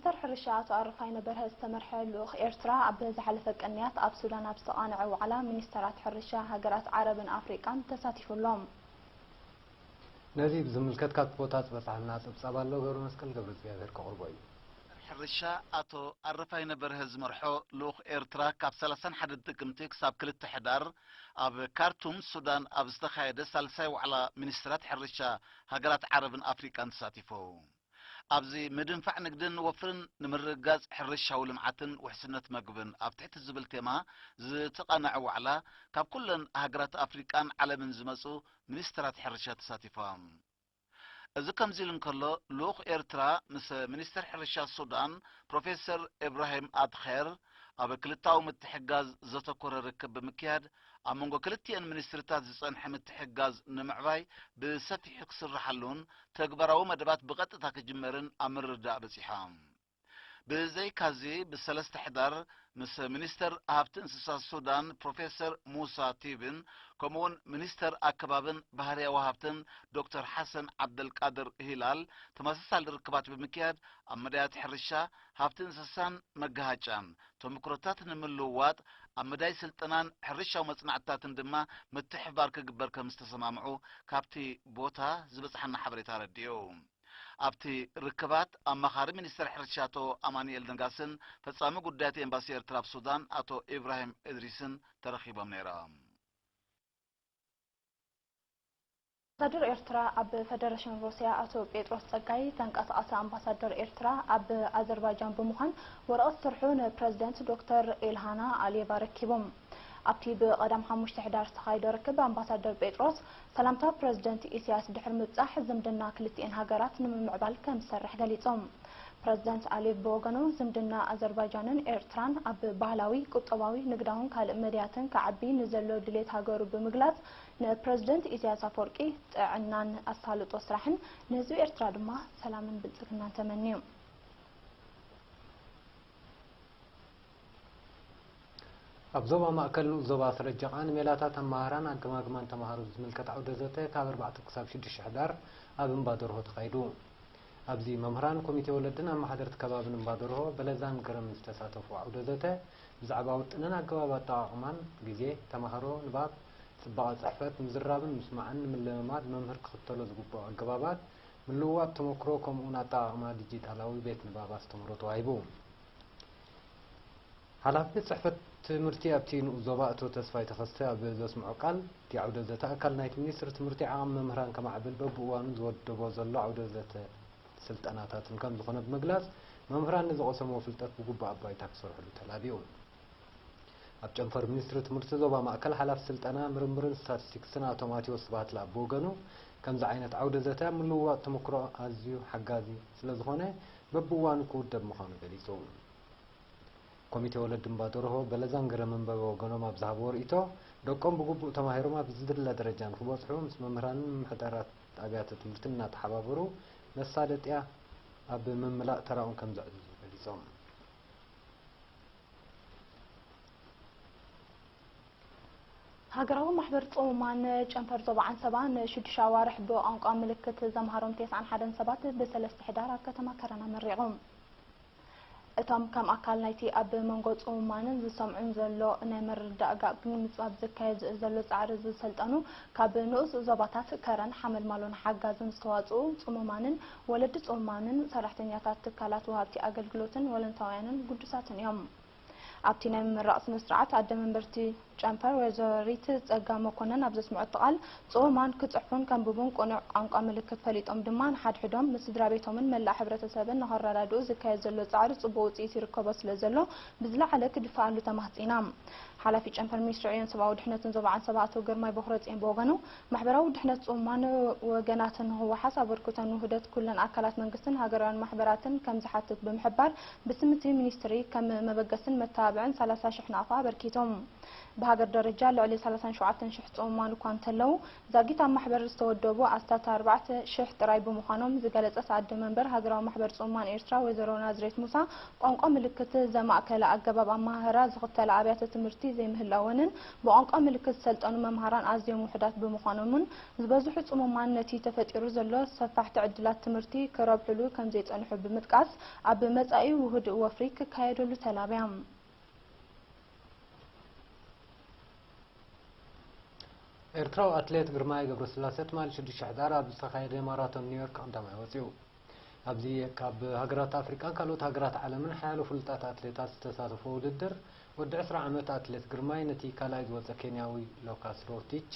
ሚኒስተር ሕርሻ ኣቶ ኣረፋይነ በርሀ ዝተመርሐ ልኡኽ ኤርትራ ኣብ ዝሓለፈ ቅንያት ኣብ ሱዳን ኣብ ዝተቓንዐ ዋዕላ ሚኒስተራት ሕርሻ ሃገራት ዓረብን ኣፍሪቃን ተሳቲፉ ኣሎ። ነዚ ብዝምልከት ካብቲ ቦታ ዝበጻሕልና ጸብጻብ ኣሎ፣ ገብረመስቀል ገብረእግዚኣብሄር ከቕርቦ እዩ። ሚኒስተር ሕርሻ ኣቶ ኣረፋይነ በርሀ ዝመርሖ ልኡኽ ኤርትራ ካብ ሰላሳን ሓደን ጥቅምቲ ክሳብ ክልተ ሕዳር ኣብ ካርቱም ሱዳን ኣብ ዝተኻየደ ሳልሳይ ዋዕላ ሚኒስተራት ሕርሻ ሃገራት ዓረብን ኣፍሪቃን ተሳቲፉ። ኣብዚ ምድንፋዕ ንግድን ወፍርን ንምርግጋጽ ሕርሻዊ ልምዓትን ውሕስነት መግብን ኣብ ትሕቲ ዝብል ቴማ ዝተቓነዐ ዋዕላ ካብ ኩለን ሃገራት ኣፍሪቃን ዓለምን ዝመጹ ሚኒስተራት ሕርሻ ተሳቲፎም። እዚ ከምዚ ኢሉ እንከሎ፣ ልኡኽ ኤርትራ ምስ ሚኒስተር ሕርሻ ሱዳን ፕሮፌሰር ኢብራሂም ኣድኼር ኣብ ክልታዊ ምትሕጋዝ ዘተኮረ ርክብ ብምክያድ፣ ኣብ መንጎ ክልቲኤን ሚኒስትሪታት ዝጸንሐ ምትሕግጋዝ ንምዕባይ ብሰፊሑ ክስርሓሉን ተግባራዊ መደባት ብቐጥታ ክጅመርን ኣብ ምርድዳእ በጺሖም። ብዘይካዚ፣ ብሰለስተ ሕዳር ምስ ሚኒስተር ሃብቲ እንስሳ ሱዳን ፕሮፌሰር ሙሳ ቲብን ከምኡውን ሚኒስተር ኣከባብን ባህርያዊ ሃብትን ዶክተር ሓሰን ዓብደልቃድር ሂላል ተመሳሳሊ ርክባት ብምክያድ ኣብ መዳያት ሕርሻ፣ ሃብቲ እንስሳን መገሃጫን ተመክሮታት ንምልውዋጥ ኣብ መዳይ ስልጠናን ሕርሻዊ መጽናዕትታትን ድማ ምትሕብባር ክግበር ከም ዝተሰማምዑ ካብቲ ቦታ ዝበጽሓና ሓበሬታ ኣረዲኡ። ኣብቲ ርክባት ኣማኻሪ ሚኒስትር ሕርሻ ኣቶ ኣማኑኤል ነጋስን ፈጻሚ ጉዳያት ኤምባሲ ኤርትራ ኣብ ሱዳን ኣቶ ኢብራሂም እድሪስን ተረኺቦም ነይሮም። ኣምባሳደር ኤርትራ ኣብ ፈደረሽን ሩስያ ኣቶ ጴጥሮስ ጸጋይ፣ ተንቀሳቓሲ ኣምባሳደር ኤርትራ ኣብ ኣዘርባይጃን ብምዃን ወረቐት ስርሑ ንፕረዚደንት ዶክተር ኢልሃና ኣሊየቭ ኣረኪቡ። ኣብቲ ብቐዳም ሓሙሽተ ሕዳር ዝተኻየደ ርክብ ኣምባሳደር ጴጥሮስ ሰላምታ ፕረዚደንት ኢሳያስ ድሕሪ ምብጻሕ ዝምድና ክልቲኤን ሃገራት ንምምዕባል ከም ዝሰርሕ ገሊጹ። ፕረዚደንት ኣሊየቭ ብወገኑ ዝምድና ኣዘርባይጃንን ኤርትራን ኣብ ባህላዊ፣ ቁጠባዊ፣ ንግዳውን ካልእ መዳያትን ክዓቢ ንዘሎ ድሌት ሃገሩ ብምግላጽ ንፕረዚደንት ኢሳያስ ኣፈወርቂ ጥዕናን ኣሳልጦ ስራሕን ንህዝቢ ኤርትራ ድማ ሰላምን ብልጽግናን ተመንዩ። ኣብ ዞባ ማእከል ንኡስ ዞባ ኣስረጀቓ ንሜላታት ኣመሃህራን ኣገማግማን ተማሃሮ ዝምልከት ዓውደ ዘተ ካብ ኣርባዕተ ክሳብ ሽዱሽተ ሕዳር ኣብ እምባ ደርሆ ተኻይዱ። ኣብዚ መምህራን፣ ኮሚቴ ወለድን ኣመሓደርቲ ከባብን እምባ ደርሆ በለዛን ገረምን ዝተሳተፉ ዓውደ ዘተ ብዛዕባ ውጥንን ኣገባብ ኣጠቓቕማን ግዜ፣ ተማሃሮ፣ ንባብ፣ ጽባቐ ጽሕፈት፣ ምዝራብን ምስማዕን ንምልምማድ መምህር ክኽተሎ ዝግብኦ ኣገባባት፣ ምልውዋጥ ተመክሮ ከምኡውን ኣጠቓቕማ ዲጂታላዊ ቤት ንባብ ኣስተምህሮ ተዋሂቡ። ሓላፊ ቤት ጽሕፈት ትምህርቲ ኣብቲ ንኡስ ዞባ ኣቶ ተስፋይ ተኸስተ ኣብ ዘስምዖ ቃል፣ እቲ ዓውደ ዘተ ኣካል ናይቲ ሚኒስትሪ ትምህርቲ ዓቐሚ መምህራን ከማዕብል በብእዋኑ ዝወደቦ ዘሎ ዓውደ ዘተ ስልጠናታትን ከም ዝኾነ ብምግላጽ፣ መምህራን ንዝቐሰምዎ ፍልጠት ብግቡእ ኣብ ባይታ ክሰርሕሉ ተላብዩ። ኣብ ጨንፈር ሚኒስትሪ ትምህርቲ ዞባ ማእከል ሓላፊ ስልጠና፣ ምርምርን ስታቲስቲክስን ኣቶ ማቴዎስ ስብሃትለ ብወገኑ፣ ከምዚ ዓይነት ዓውደ ዘተ ኣብ ምልውዋጥ ተመክሮ ኣዝዩ ሓጋዚ ስለዝኾነ በብእዋኑ ክውደብ ምዃኑ ገሊጹ። ኮሚቴ ወለዲ እምባ ደርሆ በለዛን ገረምን በብወገኖም ኣብ ዝሃብዎ ርእይቶ፣ ደቆም ብግቡእ ተማሂሮም ኣብ ዝድለ ደረጃ ንኽበጽሑ ምስ መምህራንን ምምሕዳራት ኣብያተ ትምህርትን እናተሓባበሩ መሳለጥያ ኣብ ምምላእ ተራኦም ከም ዘዕዝዙ ገሊጾም። ሃገራዊ ማሕበር ጽሙማን ጨንፈር ዞባ ዓንሰባ ንሽዱሽተ ኣዋርሕ ብቋንቋ ምልክት ዘምሃሮም ተስዓን ሓደን ሰባት ብሰለስተ ሕዳር ኣብ ከተማ ከረን ኣመሪቑ። እቶም ከም ኣካል ናይቲ ኣብ መንጎ ጽሙማንን ዝሰምዑን ዘሎ ናይ ምርድዳእ ጋፕ ንምጽባብ ዝካየድ ዘሎ ጻዕሪ ዝሰልጠኑ ካብ ንኡስ ዞባታት ከረን፣ ሓመልማሎን ሓጋዝን ዝተዋጽኡ ጽሙማንን ወለዲ ጽሙማንን ሰራሕተኛታት ትካላት ወሃብቲ ኣገልግሎትን ወለንታውያንን ግዱሳትን እዮም። ኣብቲ ናይ ምምራቕ ስነ ስርዓት ኣደ መንበርቲ ጨንፈር ወይዘሪት ጸጋ መኮነን ኣብ ዘስምዐቶ ቃል፣ ጽሙማን ክጽሕፉን ከንብቡን ቅኑዕ ቋንቋ ምልክት ፈሊጦም ድማ ንሓድሕዶም፣ ምስ ስድራ ቤቶምን መላእ ሕብረተሰብን ንኸረዳድኡ ዝካየድ ዘሎ ጻዕሪ ጽቡቕ ውጽኢት ይርከቦ ስለ ዘሎ ብዝለዓለ ክድፈኣሉ ተማህጺና። ሓላፊ ጨንፈር ሚኒስትሪ ዕዮን ሰብኣዊ ድሕነትን ዞባ ዓንሰባ ኣቶ ግርማይ በኹረጽዮን ብወገኑ፣ ማሕበራዊ ድሕነት ጽሙማን ወገናትን ንኽወሓስ ኣበርክቶን ውህደት ኩለን ኣካላት መንግስትን ሃገራውያን ማሕበራትን ከም ዝሓትት ብምሕባር፣ ብስም እቲ ሚኒስትሪ ከም መበገስን መታ ሰላሳ ሽሕ ናቕፋ ኣበርኪቶም። ብሃገር ደረጃ ልዕሊ ሰላሳን ሸውዓተን ሽሕ ጽሙማን እኳ እንተለዉ፣ ዛጊት ኣብ ማሕበር ዝተወደቡ ኣስታት ኣርባዕተ ሽሕ ጥራይ ብምዃኖም ዝገለጸት ኣደ መንበር ሃገራዊ ማሕበር ጽሙማን ኤርትራ ወይዘሮ ናዝሬት ሙሳ፣ ቋንቋ ምልክት ዘማእከለ ኣገባብ ኣመሃህራ ዝኽተላ ኣብያተ ትምህርቲ ዘይምህላወንን ብቋንቋ ምልክት ዝሰልጠኑ መምሃራን ኣዝዮም ውሑዳት ብምዃኖምን ዝበዝሑ ጽሙማን ነቲ ተፈጢሩ ዘሎ ሰፋሕቲ ዕድላት ትምህርቲ ክረብሕሉ ከምዘይጸንሑ ብምጥቃስ፣ ኣብ መጻኢ ውሁድ ወፍሪ ክካየደሉ ተላብያ። ኤርትራዊ ኣትሌት ግርማይ ገብረስላሴ ትማሊ ሽዱሽተ ሕዳር ኣብ ዝተኻየደ ማራቶን ኒውዮርክ ቀዳማይ ወጺኡ። ኣብዚ ካብ ሃገራት ኣፍሪቃን ካልኦት ሃገራት ዓለምን ሓያሎ ፍሉጣት ኣትሌታት ዝተሳተፎ ውድድር፣ ወዲ ዕስራ ዓመት ኣትሌት ግርማይ ነቲ ካልኣይ ዝወጸ ኬንያዊ ሎካስ ሮቲች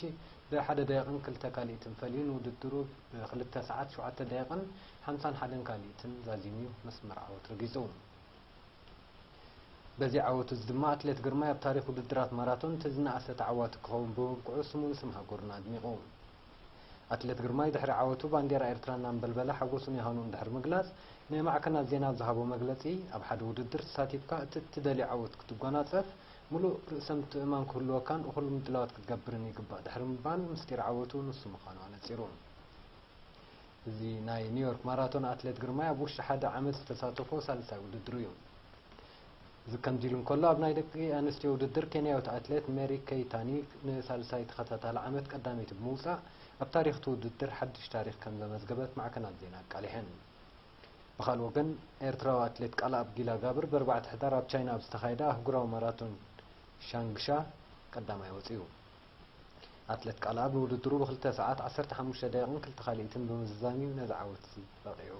ብሓደ ደቂቕን ክልተ ካልኢትን ፈልዩ ንውድድሩ ብክልተ ሰዓት ሸውዓተ ደቂቕን ሓምሳን ሓደን ካልኢትን ዛዚሙ መስመር ዓወት ረጊጹ። በዚ ዓወቱ እዚ ድማ ኣትሌት ግርማይ ኣብ ታሪኽ ውድድራት ማራቶን እቲ ዝነኣሰ ተዓዋቲ ክኸውን ብምብቅዑ ስሙን ስም ሃገሩን ኣድሚቑ። ኣትሌት ግርማይ ድሕሪ ዓወቱ ባንዴራ ኤርትራ እናንበልበለ ሓጎሱን የሃኑን ድሕሪ ምግላጽ ንማዕከናት ዜና ኣብ ዝሃቦ መግለጺ፣ ኣብ ሓደ ውድድር ተሳቲፍካ እቲ እትደልዮ ዓወት ክትጓናጸፍ ምሉእ ርእሰ ምትእምማን ክህልወካን እኹል ምድላዋት ክትገብርን ይግባእ ድሕሪ ምባል ምስጢር ዓወቱ ንሱ ምዃኑ ኣነጺሩ። እዚ ናይ ኒውዮርክ ማራቶን ኣትሌት ግርማይ ኣብ ውሽጢ ሓደ ዓመት ዝተሳተፎ ሳልሳይ ውድድሩ እዩ። እዚ ከምዚ ኢሉ እንከሎ፣ ኣብ ናይ ደቂ ኣንስትዮ ውድድር ኬንያዊት ኣትሌት ሜሪ ኬይታኒ ንሳልሳይ ተኸታታሊ ዓመት ቀዳመይቲ ብምውጻእ ኣብ ታሪኽ እቲ ውድድር ሓድሽ ታሪኽ ከም ዘመዝገበት ማዕከናት ዜና ኣቃሊሐን። ብኻልእ ወገን፣ ኤርትራዊ ኣትሌት ቃልኣብ ጊላ ጋብር ብኣርባዕተ ሕዳር ኣብ ቻይና ኣብ ዝተኻየደ ኣህጉራዊ ማራቶን ሻንግሻ ቀዳማይ ወጺኡ። ኣትሌት ቃልኣብ ንውድድሩ ብክልተ ሰዓት ዓሰርተ ሓሙሽተ ደቂቕን ክልተ ካልኢትን ብምዝዛም እዩ ነዚ ዓወት እዚ በቒዑ።